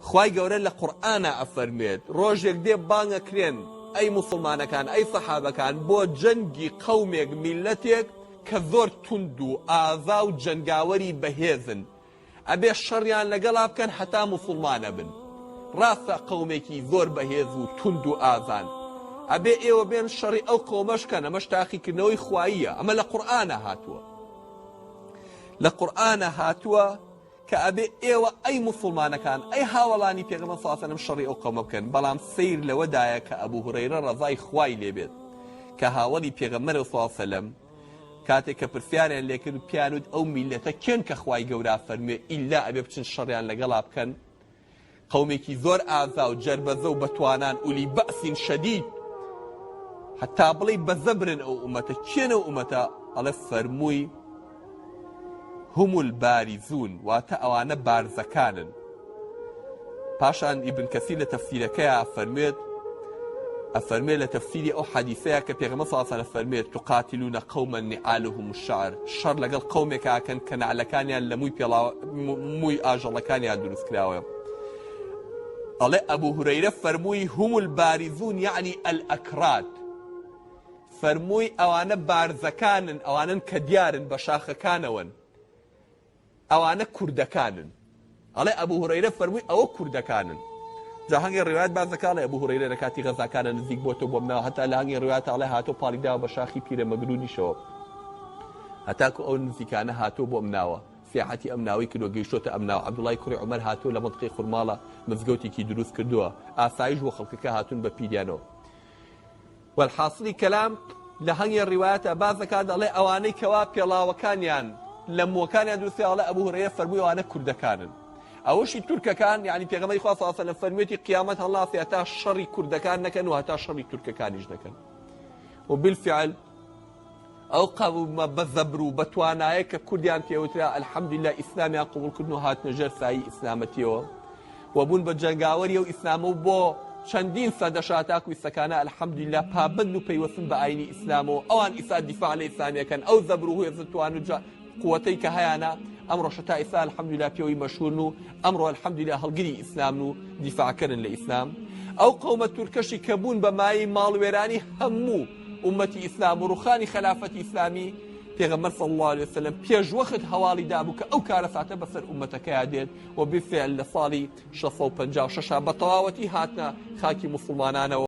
خوای گەورە لە قورئانا ئەفەرموێت، ڕۆژێک دێ بانگ ئەکرێن ئەی موسڵمانەکان ئەی سەحابەکان بۆ جەنگی قەومێک میللەتێک کە زۆر توند و ئازا و جەنگاوەری بەهێزن ئەبێ شەڕیان لەگەڵا بکەن هەتا موسڵمان ئەبن ڕاستە قەومێکی زۆر بەهێز و توند و ئازان ئەبێ ئێوە بێن شەڕی ئەو قەومەش کەن ئەمەش تاقیکردنەوەی خواییە ئەمە لە قورئانا هاتووە لە قورئانا هاتووە کە ئەبێ ئێوە ئەی موسوڵمانەکان ئەی هاوەڵانی پێغەمبەر صلی اللە علیە وسلم شەڕی ئەو قەومە بکەن بەڵام سەیر لەوەدایە کە ئەبو هورەیرە ڕەزای خوای لێ بێت کە هاوەڵی پێغەمبەرە صلی اللە علیە وسلم کاتێک کە پرسیاریان لێکرد پێیان وت ئەو میللەتە کێن کە خوای گەورە فەرموێ ئیلا ئەبێ بچن شەڕیان لەگەڵا بکەن قەومێکی زۆر ئازا و جەربەزە و بەتوانان أولي بأس شديد هەتا بڵێی بەزەبرن ئەو ئومەتە کێن ئەو ئومەتە ئەڵێ فەرمووی هم البارزون واتە ئەوانە بارزەکانن پاشان ئیبن کەسیر لە تەفسیرەکەیا فەرموێت ئەفەرمێ لە تەفسیری ئەو حەدیسەیە کە پێغەمبەر صلی الله علیه و فەرمێت تقاتلون قوما نعالهم الشعر شەڕ لەگەڵ قەومێکا ئەکەن کە نعلەکانیان لە مووی پێڵاو مووی ئاژەڵەکانیان دروست کراوە ئەڵێ ئەبوو هورەیرە فەرمووی هم البارزون یعنی الأکراد فەرمووی ئەوانە بارزەکانن ئەوانن کە دیارن بە شاخەکانەوەن ئەوانە کوردەکانن. ئەڵێ ئەبو هورەیرە فەرمووی ئەوە کوردەکانن. جا هەنگێ ڕیوایەت باس دەکا ئەڵێ ئەبو هورەیرە لە کاتی غەزاکانە نزیک بۆتەوە بۆم ناوە هەتا لە هەنگێ ڕیوایەتە ئەڵێ هاتۆ پاڵی داوە بە شاخی پیرەمەگرونیشەوە هەتاکو ئەو نزیکانە هاتۆ بۆ ئەم ناوە سیاحەتی ئەم ناوەی کردووە گەیشتۆتە ئەم ناوە عەبدوڵای کوڕی عومەر هاتووە لە مەنتقەی خورماڵە مزگەوتێکی دروست کردووە ئاسایش بۆ خەڵکەکە هاتوون بە پیریانەوە وەلحاسڵی کەلام لە هەنگێ ڕیوایەتا باس دەکات دەڵێ ئەوانەی کەوا پێڵاوەکانیان لە مووەکانیان دروست کراوە ئەڵێ ئەبو هورەیرە فەرمووی ئەوانە کوردەکانن ئەوەشی تورکەکان یعنی پێغەمبەری خوا صلی اللە علیه و سلم فەرموویەتی قیامەت هەڵناسێ هەتا شەڕی کوردەکان نەکەن و هەتا شەڕی تورکەکانیش نەکەن و بالفعل ئەو قەومە بە زەبر و بە توانایە کە کوردیان پێوترا الحمدللە ئیسلامیان قبوڵ کردن و هاتنە ژێر سایەی ئیسلامەتیەوە و بوون بە جەنگاوەری ئەو ئیسلامە و بۆ چەندین سەدە شاتاکو ئیستەکانە الحمدللە پابەند و پەیوەستن بە ئاینی ئیسلامەوە ئەوان ئیستا دیفاع لە ئیسلامیەکەن ئەو زەبر و هێز و توان و قوەتەی کە هەیانە ئەمڕۆشە تا ئیستا الحمدللە پێوەی مەشهورن و ئەمڕۆ الحمدللە هەڵگری ئیسلامن و دیفاعکەرن لە ئیسلام ئەو قەومە تورکەشی کە بوون بە مایەی ماڵوێرانی هەموو ئومەتی ئیسلام و ڕوخانی خەلافەتی ئیسلامی پێغەمبەر صلی اللە علیه وسلم پێشوەخت هەواڵی دابوو کە ئەو کارەساتە بەسەر ئومەتەکەیا دێت و بالفعل لە ساڵی 656 بە تەواوەتی هاتنە خاکی موسڵمانانەوە.